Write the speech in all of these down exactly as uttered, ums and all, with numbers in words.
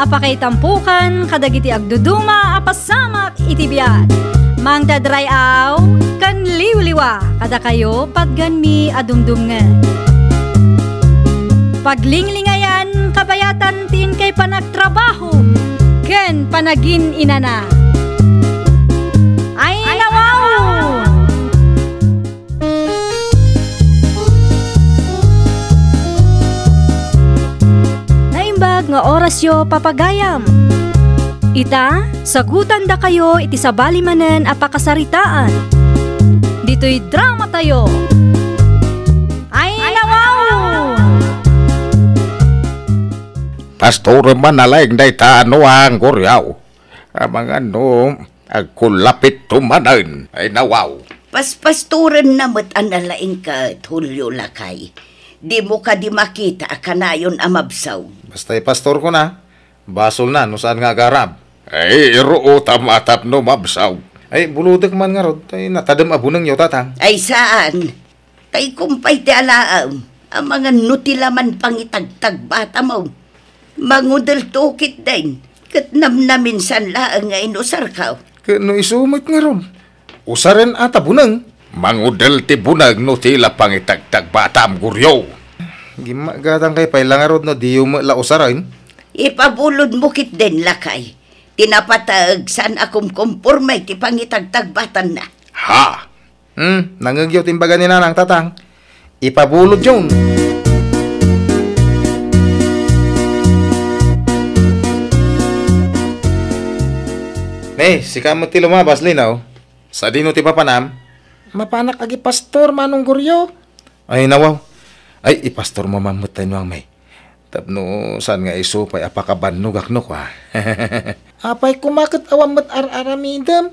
Pakaitampokan kadagiti agduduma a pasamak iti biag. Mangted ray-aw ken liwliwa kadakayo patgenmi a dumdumngeg. Paglinglingayan kabayatan ti inkay panagtrabaho ken panagin-inana. Ay, nawaw! Naimbag nga orasyo, papagayam. Ita, sagutandakayo iti sabali manen a pakasaritaan. Ditoy dramatayo. Ay, nawaw! Pastorem man a laeng dayta, Nuang Guriaw. Amangan no agkullapitto manen. Ay, nawaw. Paspastorenna met a nalaing ket, Julio, lakay. Dimo kadi makita a kanayon a mabsog? Basta ipastorkona, basolna no saan nga agarab. Ay, iruotam a tapno mabsog. Ay, bulodek man ngarud, tay natadem a bunengyo, Tatang. Ay, saan? Tay kumpay ti alaem, amangan no ti laman pangitagtagbatam. Mangudelto ketdin, ket namnaminsan laeng nga inusarko. Ket no isu met ngarud, usaren a ta buneng. Mangudel ti buneng no ti la pangitagtagbatam, Guriaw. Gimmagadangkay pay la ngarud no diyo met la usaren. Ipabulodmo ketdin, lakay. Ti napateg, saan a kumkomporme ti pangitagtagbatanna. Ha? Hmm, nangngegyo ti imbaga ni Nanang, Tatang. Ipabulodyon. Ne, sika met ti lumabas, Lino. Sadino ti papanam? Mapanak agipastor, Manong Guriaw. Ay, nawaw. Ay, ipastormo man met tay, Nuang May. Tapno saan nga isu pay a pakabannogak no kua. Apay koma ket awan met ar-aramidem?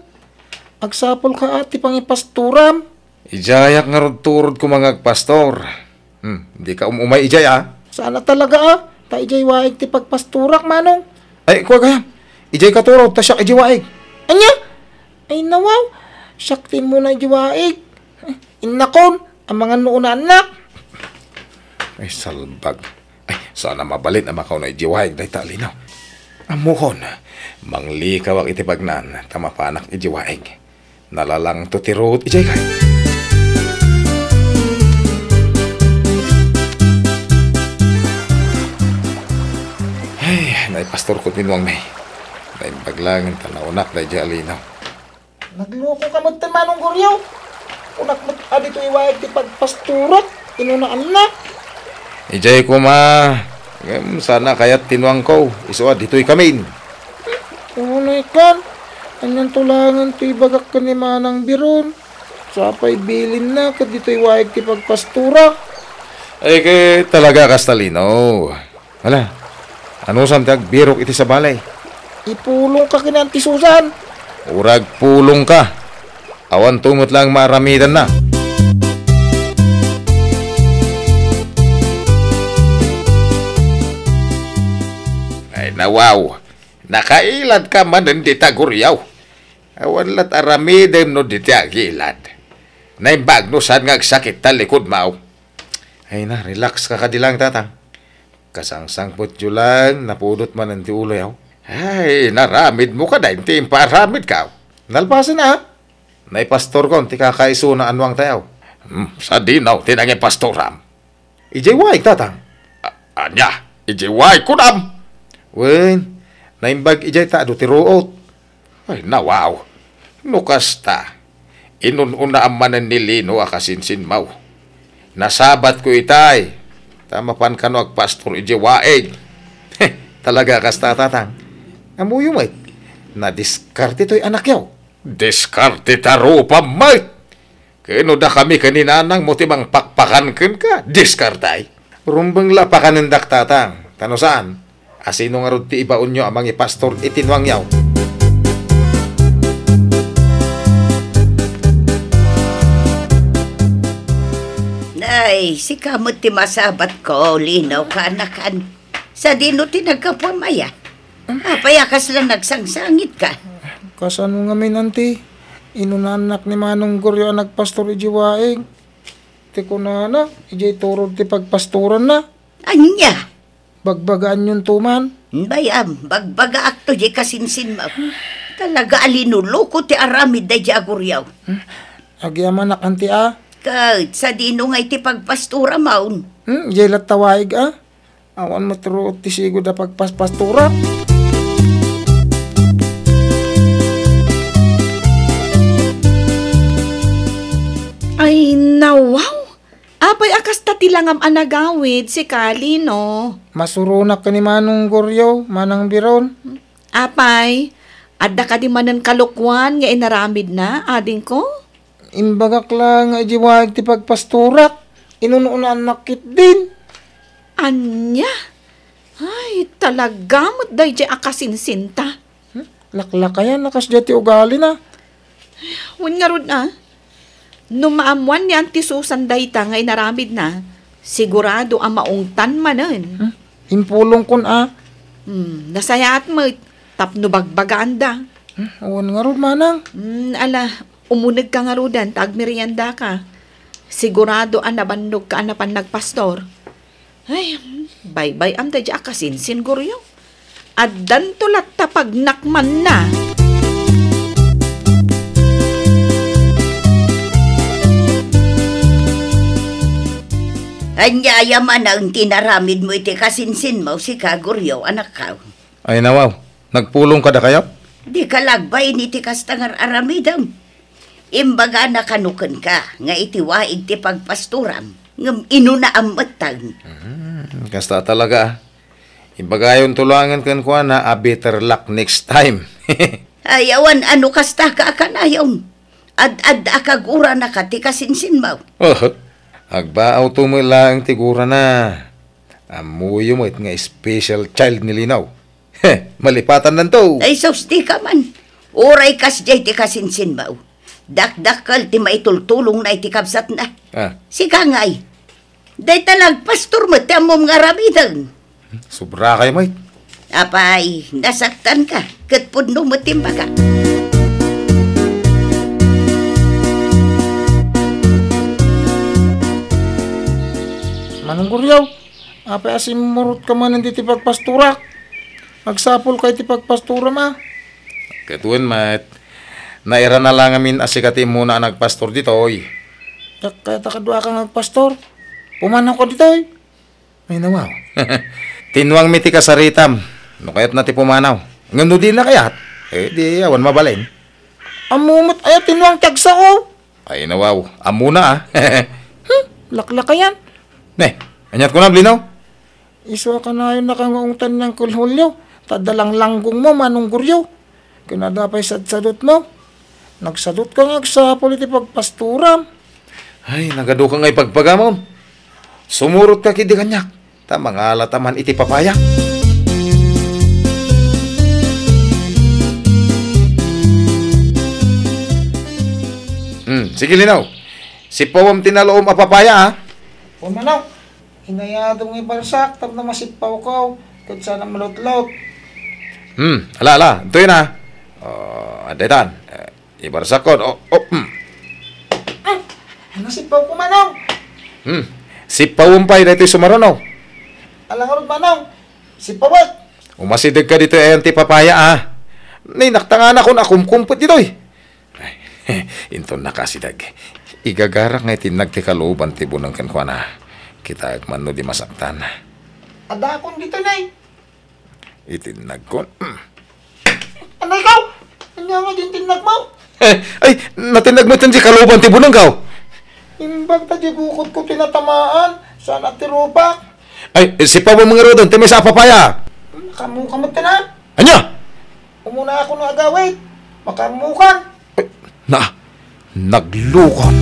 Agsapulka a ti pangipastoram. Idiayak ngarud ti urod koma nga agpastor. Hmm, dika um-umay idiay a. Saan a talaga a, ta idiay waig ti pagpastorak, Manong. Ay, kua gayam. Idiay ka ti urod, ta siak idiay waig. Ania? Ay, nawaw, siak ti immuna idiay waig. Innakon, amangan no unaannak. Ay, salbag. Ay, saan a mabalin a makauna idiay waig dayta a Lino. Ammokon, manglikawak iti bagnaan ta mapanak idiay waig. Nalalaangto ti ruot idiay kay. Ay, naipastorko ti Nuang May. Naimbag laeng ta naunak daydiay a Lino. Naglokoka metten, Manong Guriaw. Kunak met a ditoy waig ti pagpastorak, inunaannak. Idiay koma, ngem saan a kayat ti nuangko, isu a ditoykamin. Unay kan, anianto laengen ti ibagak ken ni Manang Biron. Sapay bilinna ket ditoy waig ti pagpastorak. Ay, ket talaga kasta, Lino. Ala, anusam ti agbirok iti sabali? Ipulongka ken ni Auntie Susan. Uray agpulongka. Awanto met laeng maaramidanna. Ay, nawaw. Nakailadka manen dita, Guriaw. Awan lat aramidem no dita agilad. Naimbag no saan nga agsakit ta likudmo. Ay na, relax ka kadi laeng, Tatang. Kasangsangpetyo laeng, napudot manen ti uloyo. Ay, naramidmo kadi ti impaaramidko. Nalpasen a. Naipastorkon ti kakaisuna a nuangtayo. Hmm, sadino ti nangipastoram? Idiay waig, Tatang. A-, ania? Idiay waig kunam? Wen, naimbag idiay ta adu ti ruot. Ay, nawaw. No kasta, inun-unaam manen ni Lino a kasinsinmo. Nasabatko itay, ta mapan kano agpastor idiay waig. Talaga kasta, Tatang. Ammoyo met, nadiskarte toy anakyo. Diskarte ta rupam met! Ken no dakami ken ni Nanangmo ti mangpakpakan kenka, diskartay. Rumbeng la pakanendak, Tatang, ta no saan, asino ngarud ti ibaonyo a mangipastor iti nuangyo? Nay, sika met ti masabatko, Lino, kaanakan. Sadino ti naggapuam aya? Apay a kasla nagsangsangitka? Kasano ngamin, Auntie? Inunaannak ni Manong Goryo a nagpastor idiay waig. Ti kunana, idiay turod ti pagpastoranna. Ania? Bagbagaanyonto man. Bay-am, bagbagaakto diay kasinsinmo. Talaga a linuloko ti aramid daydiay a guriaw. Agyamanak, anti, a. Ket sadino ngay ti pagpastoramon? Hmm, diay latta waig, a. Awan met ruot ti sigud a pagpaspastorak. Ay, nawaw! Apay a kasta ti langam a nagawid, sika, Lino? Masuronak ken ni Manong Goryo, Manang Biron. Apay, adda kadi manen kalokuan nga inaramidna, adingko? Imbagak la nga idiay waig ti pagpastorak, inun-unaannak ketdin. Ania? Ay, talaga met daydiay a kasinsinta. Hmm? Laklakayan a kasdiay ti ugalina. Wen ngarud a, no maammuan ni Auntie Susan dayta nga inaramidna, sigurado a maungtan manen. Hmm? Impulongkon a. Hmm, nasayaat met tapno bagbagaanda. Hmm, wen ngarud, manang. Hmm, ala, umunegka ngaruden ta agmeriendaka. Sigurado a nabannogka a napan nagpastor. Ay, baybay-am daydiay a kasinsin, Goryo. Addanto latta pagnakmanna. Ania aya manen ti inaramidmo iti kasinsinmo, sika, Goryo, anakko? Ay, nawaw. Nagpulong kadakayo? Dika la agbain iti kasta nga ar-aramidem. Imbagana kano kenka nga iti waig ti pagpastoram, ngem inunaam metten. Hmm, kasta talaga. Imbagayonto laengen kenkuana a better luck next time. Ay, awan a no kasta ka a kanayon. Ad-adda a kaguranaka ti kasinsinmo. Oho. Agbaawto met laeng ti gurana. Ammoyo met nga special child ni Lino. He, malipatannanto. Ay, sus, dika man. Uray kasdiay ti kasinsinmo. Dakdakkel ti maitultulongna iti kabsatna. Ah. Sika ngay. Dayta la agpastor met ti ammom nga aramiden. Sobrakay met. Apay, nasaktanka, ket pudno met ti imbagak. Manong Goryo, apay a simmurotka manen ditoy pagpastorak? Agsapulka iti pagpastoram a. Ket wen met, nairana la ngamin a sika ti immuna a nagpastor ditoy. Ket kayatna kaduaka nga agpastor? Pumanawka ditoy. Ay, nawaw. Tinnuangmi ti kasaritam, no kayatna ti pumanaw. Ngem no dina kayat, eh, di awan mabalin. Ammom met aya tinnuang ti agsao? Ay, nawaw. Ammona, a. Hmm, laklakayan. Ne, aniat kunam, Lino? Isu a kanayonnaka nga ungtan ni Uncle Julio, ta adda langlanggongmo, Manong Goryo. Ken adda pay sadsadutmo. Nagsadutka nga agsapul iti pagpastoram. Ay, nagaduka nga ipagpagamon. Sumurotka ketdi kaniak, ta mangalata man iti papaya. Hmm, sige, Lino. Sippawem ti naluom a papaya, a. Wen, manong. Inayadem nga ibarsak tapno masippawko ket saan a malutlot. Hmm, ala, ala, intoyen a. Oh, adda itan. Eh, ibarsakkon. Oh, oh, hmm. Ah, nasippawko, manong. Hmm. Sippawem pay daytoy sumaruno. Ala ngarud, manong. Sippawek. Umasidegka ditoy ayan ti papaya, a. Ni, naktanganakon a kumkumpet ditoy. Ay, inton nakasideg, igagarak nga itinnag ti kaluoban ti buneng kenkuana. Kitaek man no di masaktan. Adakon ditoy, nay. Itinnagkon. Mm. Anay kaw! Ania nga di intinnagmo? Ay, natinnag met ti kaluoban ti bunengko. Imbag ta di bukodko ti natamaan, saan a ti rupak. Ay, sippawem ngaruden ti maysa a papaya. Makaammoka met kano. Ania? Umuna a kuno agawid. Makaammokan. Ay, na, naglukan.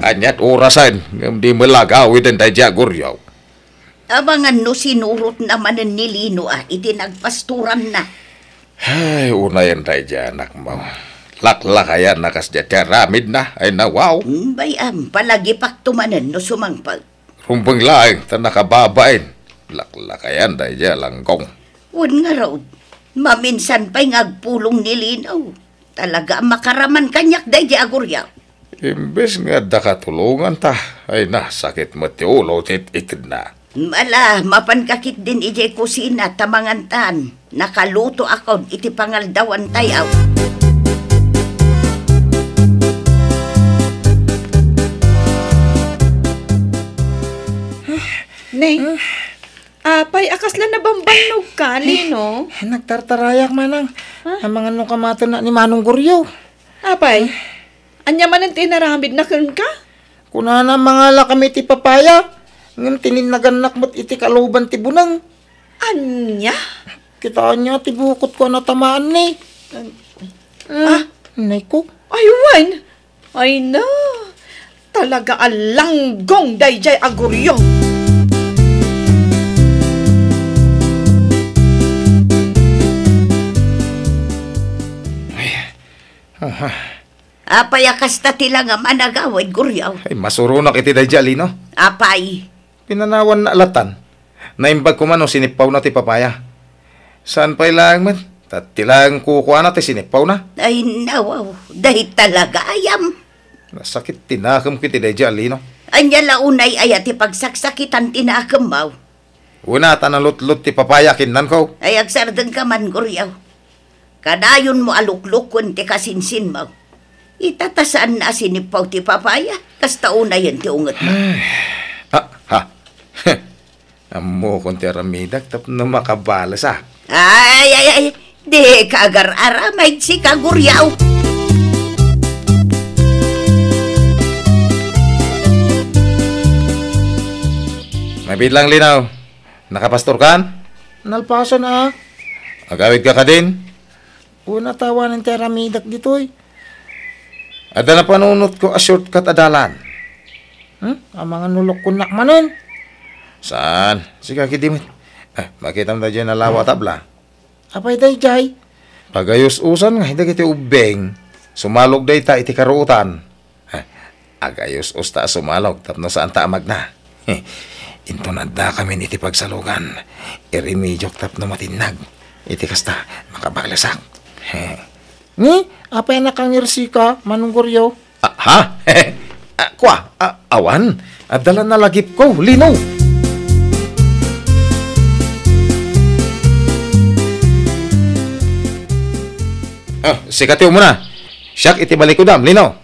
Aniat orasen, ngem di met la agawiden daydiay a guriaw. Amangan no sinurotna manen ni Lino a iti nagpastoranna. Ay, unayen daydiay anakmo. Laklakayan a kasdiay ti aramidna. Ay, nawaw. Hmm, bay-am, palagipakto manen no sumangpet. Rumbeng laeng ta nakababain. Laklakayan daydiay a langgong. Wen ngarud, maminsan pay nga agpulong ni Lino. Talaga a makaraman kaniak daydiay a guriaw. Imbes nga adda katulonganta, ay nasakit met ti ulo ti it-itedna. Ala, mapanka ketdin idiay kusina ta mangantan. Nakalutoakon iti pangaldawantayo. Nay, apay a kasla nabambannogka, Lino? Nagtartarayak, Manang. Ha? Amangan no kamatenna ni Manong Goryo. Apay? Ania manen ti inaramidna kenka? Kunana, mangalakami ti papaya, ngem tininnagannak met iti kaluban ti buneng. Ania? Kitaenyo ti bukotko a natamaanmi. Ah? Nay ko. Ay, wen. Ay na. Talaga a langgong daydiay a Goryo. Ay. Aha. Apay a kasta ti langam a nagawid, Goryo? Ay, masuronak iti daydiay a Lino. Apay? Pinanawanna latan. Naimbag koma no sinippawna ti papaya. Saan pay laeng met, ta ti laeng kukuana ti sinippawna. Ay, nawaw, dayta la gayam. Nasakit ti nakemko iti daydiay a Lino. Ania la unay aya ti pagsaksakitan ti nakemmo? Wen a, ta nalutlot ti papaya a kinnanko. Ay, agsardengka man, Goryo. Kadayonmo a lukloken ti kasinsinmo. Ita ta saanna a sinippaw ti papaya, kasta unayen ti ungetmo. Ay. Ah, ha. Ammokon ti aramidak tapno makabales, ah. Ay, ay, ay. Dika agar-aramid, sika, Goryo. Mabiit lang, Lino. Nakapastorkan? Nalpasan, a. Agawidka kadin? Wen a, ta awanen ti aramidak ditoy. Adda napanunotko a shortcut a dalan. Hmm? Amangan no lokkonnak manen. Saan? Sika ketdi met. Ah, makitam daydiay nalawa a tabla. Apay daydiay? Pagayus-usan ngay dagiti ubbing. Sumalog dayta iti karuotan. Ha, agayus-usta a sumalog tapno saanta a magna. Inton addakamin iti pagsalogan, iremediok tapno matinnag. Iti kasta, makabalesak. Ni, apay a nakangirsika, Manong Goryo? Ah, ha? Ah, kua, ah, awan. Adda la nalagipko, Lino. Ah, sika ti umuna. Siak iti balikudam, Lino.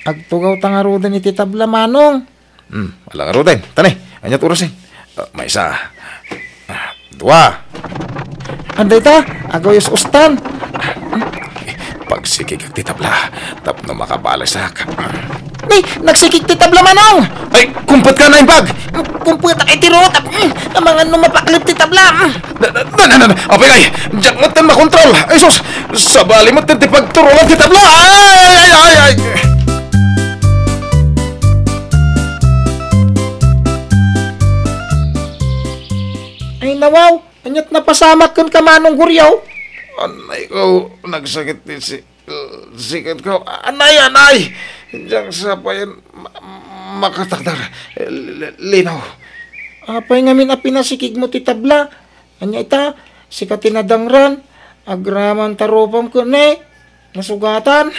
Agtugawta ngaruden iti tabla, Manong. Hmm, ala ngaruden. Tani, ania ti orasen? Ah, maysa. Ah, dua. Adda ita, agayus-ustan. Pagsikigak ti tabla, tapno makabalesak. Ni, nagsikig ti tabla, Manong! Ay, kumpetka, naimbag! Kumpetak iti ruot, ah, amangan no mapaklib ti tabla. Na, na, na, na, na, apay ngay, diak metten makontrol. Ay, sus, sabali metten ti pagturongan ti tabla. Ay, ay, ay, ay, ay. Ay, nawaw, aniat napasamak kenka, Manong Goryo? Anay ko, nagsakit ti si-, sikatko. Anay, anay! Diak sa payen ma-, makatakder. L-, l-, Lino. Apay ngamin a pinasikigmo ti tabla? Ania ita, sika ti nadangran, agraman ta rupam ken ne, nasugatan.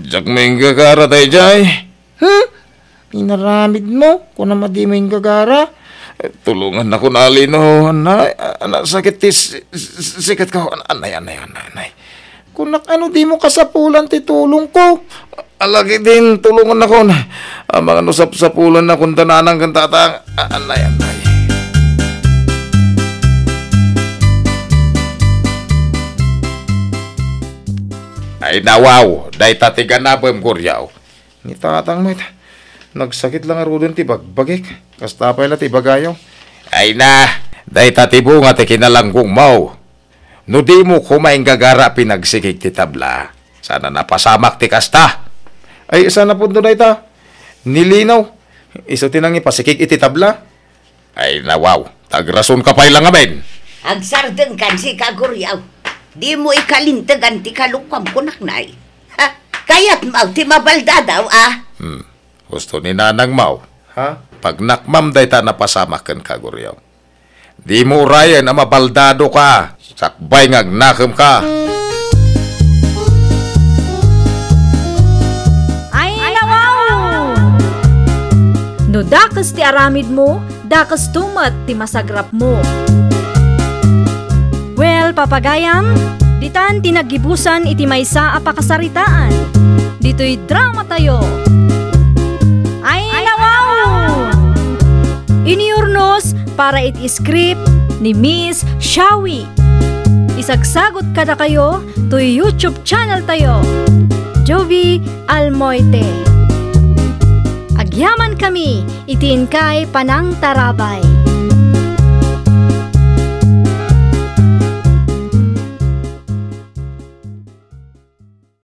Diak maingagara daydiay. Hmm? Inaramidmo, kunam a dimo inggagara. Eh, tulongannakon, Lino, anay, a-, nasakit ti si-, si-, sikatko, an-, anay, anay, anay, anay. Kunak, ano dimo kasapulan ti tulongko? Ala ketdin, tulongannakon. Amangan no sapsapulannakon da nanang ken tatang. A-, anay, anay. Ay, nawaw, dayta ti ganabem, Goryo. Ni tatang met, nagsakit la ngaruden ti bagbagik. Kasta pay la ti ibagayo. Ay na, dayta ti bunga ti kinalanggongmo. No dimo koma inggagara a pinagsikig ti tabla, saan a napasamak ti kasta. Ay, saan a pudno dayta? Ni Lino, isu ti nangipasikig iti tabla. Ay, nawaw, ta agrasonka pay la ngamin. Agsardengkan, sika, Goryo. Dimo ikalintegan ti kalokuam, kunak, nay. Ha? Kayatmo ti mabaldadaw, a? Hmm. Husto ni nanangmo. Ha? Pagnakmam dayta a napasamak kenka, Goryo. Dimo urayen a mabaldadoka, sakbay nga agnakemka. Ay, nawaw, No dakes ti aramidmo, dakesto met ti masagrapmo. Well, papagayam, ditan ti naggibusan iti maysa a pakasaritaan. Ditoy dramatayo. Ay, nawaw! Iniurnos para iti script ni Miss Shawi. Isagsagot kadakayo toy YouTube channel tayo, Jovie Almoite. Agyaman kami iti inkay panangtarabay.